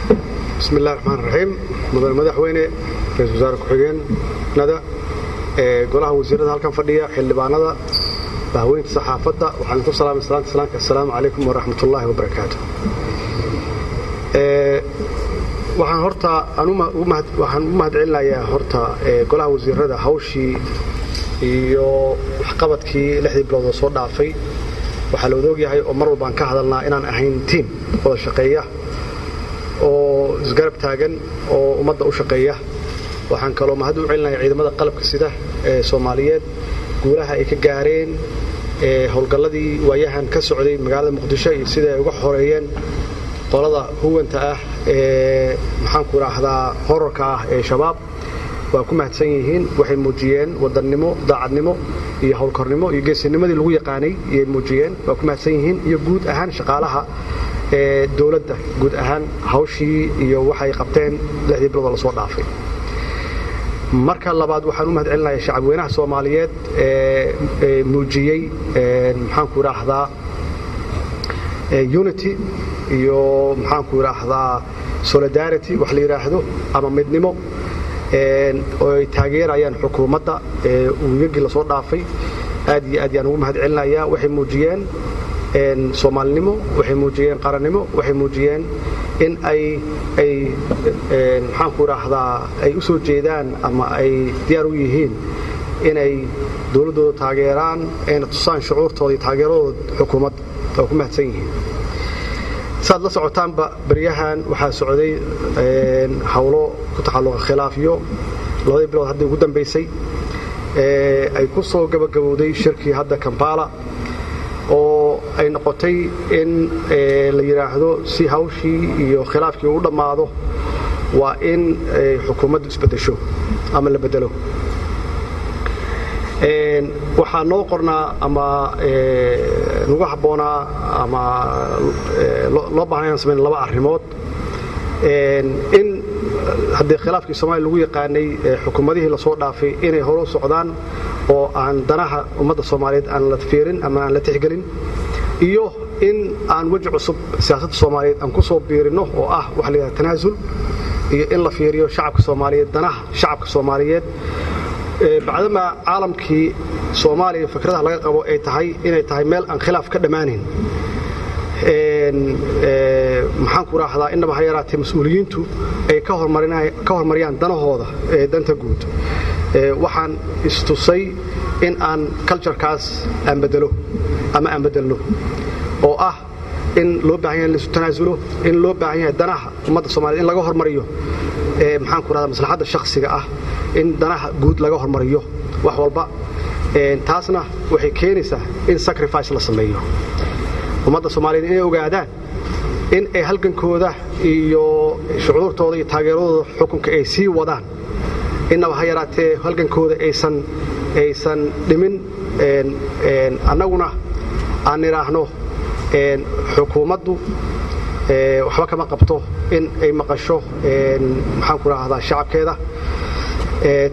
Bismi illahi raxmaan raxiim. Mudane madaxweyne, ra-isul wasaare ku-xigeenada, golaha wasiirada halkan fadhiya, xildhibaanada, bahweynta saxaafadda, waxaan ku salaamay salaanta islaamka: assalaamu calaykum waraxmat ullaahi wabarakaatu. Waxaan horta waxaan u mahad celinayaa horta golaha wasiirada hawshii iyo waxqabadkii 6dii bilood oo soo dhaafay. Waxaa la wada ogyahay oo mar walbaan ka hadalnaa inaan ahayn team wada shaqeeya oo isgarab taagan oo ummadda u shaqeeya. Waxaan kaloo mahad u celinaya ciidamada qalabka sida ee Soomaaliyeed, guulaha ay ka gaareen howlgalladii waayahan ka socday magaalada Muqdisho iyo sida ay uga xoreeyeen qolada huwanta ah ee, maxaanku idhaahdaa, horarka ah ee Shabaab. Waa ku mahadsan yihiin. Waxay muujiyeen wadannimo, daacadnimo iyo howlkarnimo iyo geesinimadii lagu yaqaanay iyay muujiyeen. Waa ku mahadsan yihiin. Iyo guud ahaan shaqaalaha ee dowladda, guud ahaan hawshii iyo waxay qabteen 6dii biloodoo lasoo dhaafay. Marka labaad, waxaan u mahad celinayaa shacabweynaha Soomaaliyeed ee muujiyey, maxaanku idhaahdaa, unity iyo, maxaanku idhaahdaa, solidarity wax la yidhaahdo ama midnimo oo ay taageerayaan xukuumadda wiigagii lasoo dhaafay. Aad iyo aad yaan ugu mahad celinayaa. Waxay muujiyeen Soomaalinimo, waxay muujiyeen qarannimo, waxay muujiyeen in ay maxaanku idhaahdaa, ay u soo jeedaan ama ay diyaar u yihiin inay dowladdooda taageeraan, ayna tusaan shucuurtooda iyo taageeradooda xukuumadda. Waa ku mahadsan yihiin. Saad la socotaanba, beryahan waxaa socday howlo ku taxalluqa khilaafyo 2dii bilood haddii ugu dambaysay ay ku soo gabagabowday shirkii hadda Kampala, oo ay noqotay in la yidhaahdo si hawshii iyo khilaafkii u dhammaado waa in xukuumaddu isbeddesho ama la beddelo. Waxaa noo qornaa ama nagu habboonaa ama loo baahnay inaan samayn laba arrimood: in haddii khilaafkii Soomaaliya lagu yaqaanay xukuumadihii lasoo dhaafay inay hore u socdaan oo aan danaha ummadda Soomaaliyeed aan la fiirin ama aan la tixgelin, iyo in aan weji cusub siyaasadda Soomaaliyeed aan ku soo biirinno, oo ah waxa la yidhahda tanaasul iyo in la fiiriyo shacabka Soomaaliyeed, danaha shacabka Soomaaliyeed, bacdamaa caalamkii Soomaaliya fikradaha laga qabo ay tahay inay tahay meel aan khilaaf ka dhammaanayn. Maxaan ku raahdaa, innaba ha yaraatee mas-uuliyiintu ay ka hormariyaan danahooda ee danta guud. Waxaan istusay in aan culturekaas aan bedelo ama aan bedelno, oo ah in loo baahan yahay in laisu tanaasulo, in loo baahan yahay danaha ummadda Somaliyed in laga hormariyo, maxaan ku rahdaa, maslaxadda shakhsiga ah, in danaha guud laga hormariyo wax walba. Taasna waxay keenaysaa in sacrifice la sameeyo, ummadda Soomaaliyeed inay ogaadaan in ay halgankooda iyo shucuurtooda iyo taageeradooda xukunka ay sii wadaan, innaba ha yaraatee halgankooda aysan dhimin. Annaguna aan nidhaahno xukuumaddu waxba kama qabto in ay maqasho, maxaan ku rahdaa, shacabkeeda,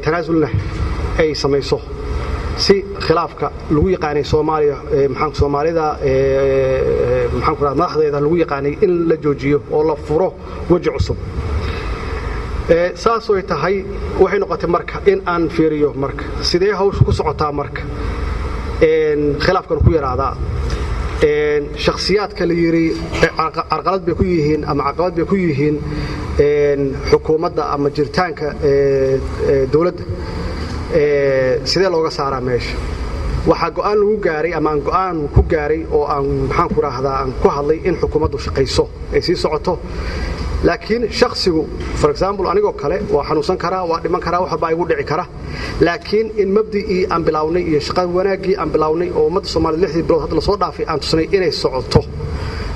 tanaasulna ay samayso si khilaafka lagu yaqaanay Soomaaliya, maxaan Soomaalida, maxaan ku rahdaa, madaxdeeda lagu yaqaanay in la joojiyo oo la furo weji cusub. Saasooy tahay, waxay noqotay marka in aan fiiriyo marka sidee hawsha ku socotaa, marka khilaafkan ku yaraadaa, shakhsiyaadka la yidhi carqalad bay ku yihiin ama caqabad bay ku yihiin xukuumadda ama jiritaanka dowladda, sidee looga saaraa meesha. Waxaa go'aan lagu gaaray ama aan go'aan ku gaaray oo aan, maxaan ku raahdaa, aan ku hadlay in xukuumaddu shaqayso, ay sii socoto, laakiin shakhsigu, for example anigoo kale, waa xanuunsan karaa, waa dhiman karaa, wax walbaa igu dhici kara, laakiin in mabdi'ii aan bilownay iyo shaqada wanaaggii aan bilownay oo ummadda Soomaaliyed 6dii bilood hadda lasoo dhaafay aan tusnay inay socoto,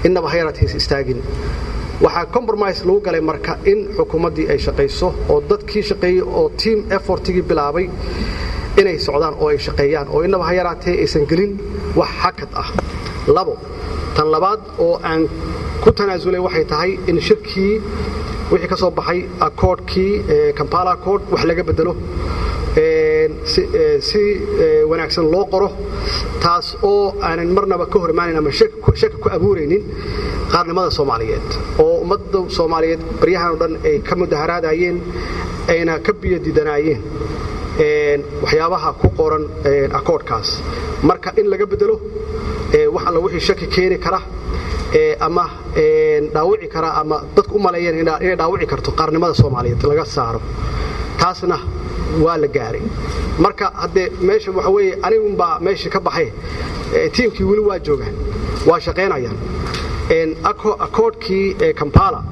innaba ha yaraatee is istaagin. Waxaa compromise lagu galay marka in xukuumaddii ay shaqayso oo dadkii shaqeeyey oo team effortigii bilaabay inay socdaan oo ay shaqeeyaan oo innaba ha yaraatee aysan gelin wax hakad ah. Labo, tan labaad oo aan ku tanaasulay waxay tahay in shirkii wixii ka soo baxay, accordkii Kampala Accord, wax laga bedelo, si wanaagsan loo qoro, taas oo aanan marnaba ka hor imaanayn ama shaki ku abuuraynin. Qaranimada Soomaaliyeed oo ummadda Soomaaliyeed baryahan o dhan ay ka mudaharaadayeen, ayna ka biyodidanaayeen waxyaabaha ku qoran accord-kaas. Marka in laga bedelo wax alla wixii shaki keeni kara ama dhaawici kara ama dadku u maleeyeen inay dhaawici karto qaranimada Soomaaliyeed laga saaro, taasna waa la gaaray. Marka haddee meesha waxa weeye, anigunbaa meesha ka baxay, team-kii weli waa joogaan, waa shaqaynayaan. Accord-kii Kampala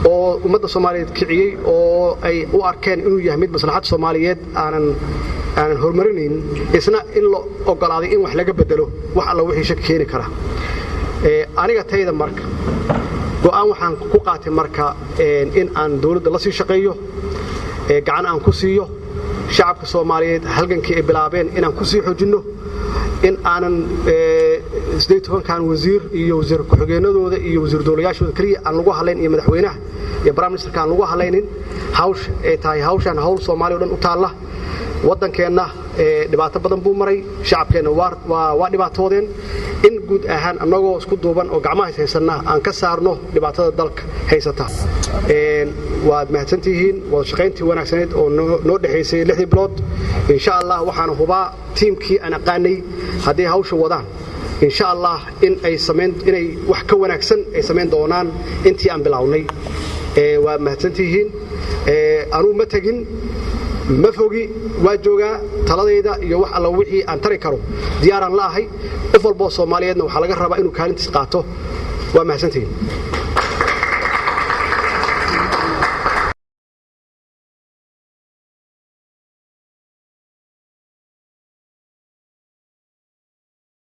oo ummadda Soomaaliyeed kiciyey oo ay u arkeen inuu yahay mid maslaxad Soomaaliyeed aanan horumarinayn, isna in la ogolaaday in wax laga bedelo wax alla wixii shaki keeni kara. Aniga tayda marka go'aan waxaan ku qaatay marka in aan dowladda la sii shaqeeyo, gacan aan ku siiyo shacabka Soomaaliyeed halgankii ay bilaabeen inaan ku sii xoojinno, in aanan 18-kan wasiir iyo wasiir ku-xigeenadooda iyo wasiir dowlayaashooda keliya aan lagu hadlayn iyo madaxweynaha iyo prime minister-ka aan lagu hadlaynin. Hawsh ay tahay hawshaan hawl Soomaaliya o dhan u taalla. Waddankeenna dhibaato badan buu maray, shacabkeenna waa dhibaatoodeen. In guud ahaan annagoo isku duuban oo gacmaha is haysanna aan ka saarno dhibaatada dalka haysata. Waad mahadsantihiin wada shaqayntii wanaagsaneyd oo noo dhexaysay 6-dii bilood. Insha Allah, waxaana hubaa team-kii aan aqaanay hadday hawsha wadaan, insha Allah, in ay samayn inay wax ka wanaagsan ay samayn doonaan intii aan bilownay. Waa mahadsantihiin. Anuu ma tegin, ma fogi, waa joogaa. Taladayda iyo wax alla wixii aan tari karo diyaaraan la ahay. Qof walboo Soomaaliyeedna waxaa laga rabaa inuu kaalintiis qaato. Waa mahadsantihiin.